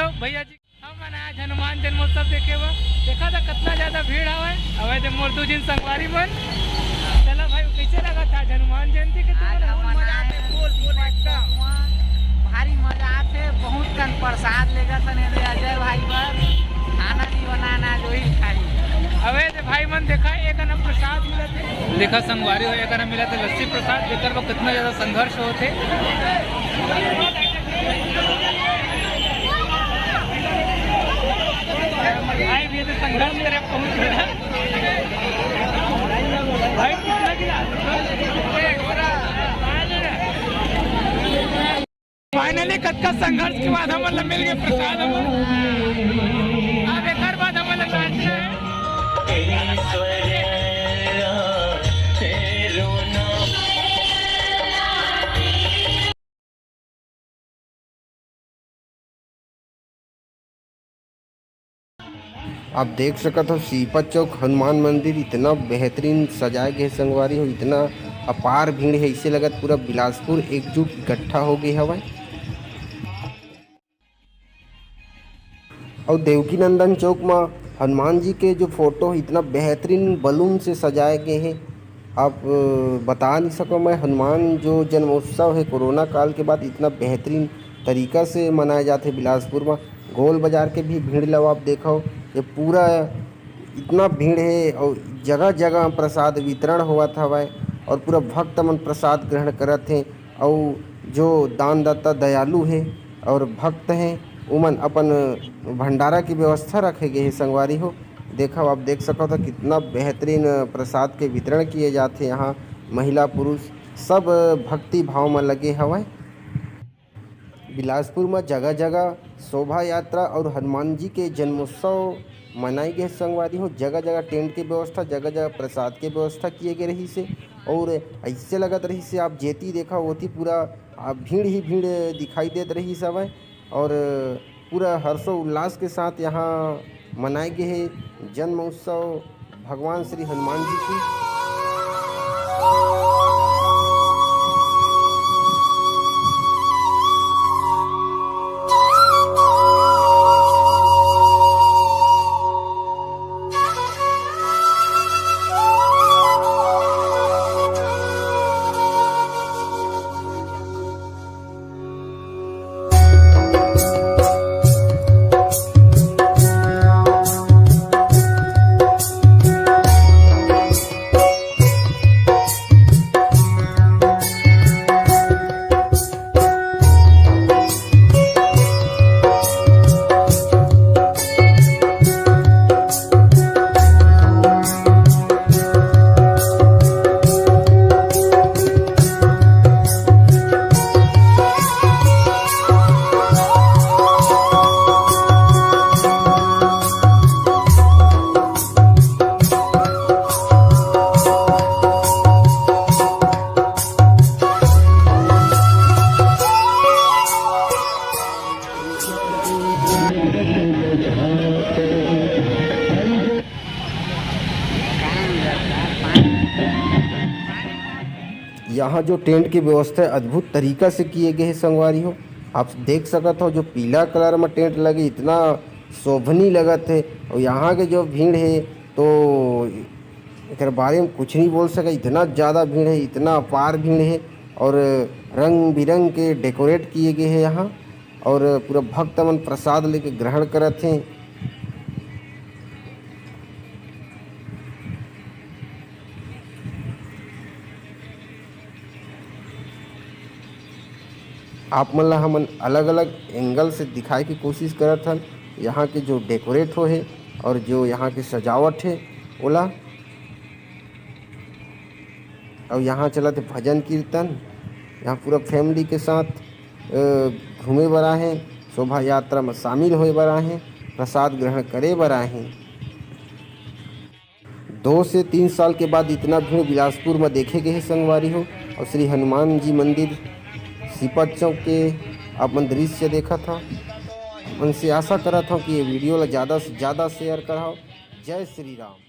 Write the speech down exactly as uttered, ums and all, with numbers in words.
भैया जी, हमन आज हनुमान जन्मोत्सव देखे बर। देखा था कितना ज्यादा भीड़ हवय। अबे दे मोर दू झिन संगवारी मन। चला भाई, कैसे लगा था आज हनुमान जयंती के आज तुमन? हमन आए बोल, बोल, एकदम। भारी मजा आथे, बहुत कन प्रसाद लेगा था ने रे अजय भाई बर। खाना नहीं बनाना, जो ही खाई। अबे दे भाई मन देखा, एक अना प्रसाद मिला थे। देखा संगवारी हो, एक अना मिला थे लस्सी प्रसाद, जेकर बर कितना ज्यादा संघर्ष होथे। भाई भी तो संघर्ष करे पहुंच गया। भाई कितना गिलास? Finally कतका संघर्ष के बाद हमन ला मिल गए प्रसाद। हमन अब एकर बाद हमन ला नाचना है। आप देख सकत हो सीपत चौक हनुमान मंदिर इतना बेहतरीन सजाए गए संगवारी हो, इतना अपार भीड़ है, इसे लगत पूरा बिलासपुर एकजुट इकट्ठा हो गए हवय। और देवकी नंदन चौक में हनुमान जी के जो फोटो है, इतना बेहतरीन बलून से सजाए गए हैं, आप, अ, बता नहीं सको मैं। हनुमान जो जन्मोत्सव है, कोरोना काल के बाद इतना बेहतरीन तरीका से मनाया जाता है बिलासपुर में। गोल बाजार के भी भीड़ ला आप देखो, ये पूरा इतना भीड़ है और जगह जगह प्रसाद वितरण होवत हवय और पूरा भक्त मन प्रसाद ग्रहण करत हैं। और जो दानदाता दयालु है और भक्त हैं, उमन अपन भंडारा की व्यवस्था रखे गए है संगवारी हो। देखो, आप देख सकत हो कितना बेहतरीन प्रसाद के वितरण किए जाते हैं। यहाँ महिला पुरुष सब भक्ति भाव में लगे हवय। बिलासपुर में जगह जगह शोभा यात्रा और हनुमान जी के जन्मोत्सव मनाई गए संगवारी हो। जगह जगह टेंट के व्यवस्था, जगह जगह प्रसाद के व्यवस्था किए गए रही से और ऐसे लगत रही से आप जेती देखा होती पूरा, आ, भीड़ ही भीड़ दिखाई देत रही हवय और पूरा हर्षोल्लास के साथ यहाँ मनाए गए है जन्म उत्सव भगवान श्री हनुमान जी की। यहाँ जो टेंट की व्यवस्था है, अद्भुत तरीका से किए गए है संगवारी हो। आप देख सकत हो, जो पीला कलर में टेंट लगे, इतना शोभनी लगत है। और यहाँ के जो भीड़ है, तो एकर बारे में कुछ नहीं बोल सके, इतना ज़्यादा भीड़ है, इतना अपार भीड़ है। और रंग बिरंग के डेकोरेट किए गए हैं यहाँ, और पूरा भक्त मन प्रसाद लेके ग्रहण करत हैं। आप मन ला हमन अलग-अलग एंगल से दिखाए के कोशिश करत हन, यहाँ के जो डेकोरेट हो हे और जो यहाँ के सजावट हे ओला। अउ यहाँ चलत हे भजन कीर्तन, यहाँ पूरा फैमिली के साथ, अ, घूमे बर आए हे, शोभा यात्रा में शामिल होए बर आए हे, प्रसाद ग्रहण करे बर आए हे। दो से तीन साल के बाद इतना भीड़ बिलासपुर में देखे गए हे संगवारी हो। और श्री हनुमान जी मंदिर सीपत चौक के आप मन दृश्य देखत हव। मन से आशा करत हव कि ये वीडियो ला ज़्यादा से ज़्यादा शेयर करव। जय श्री राम।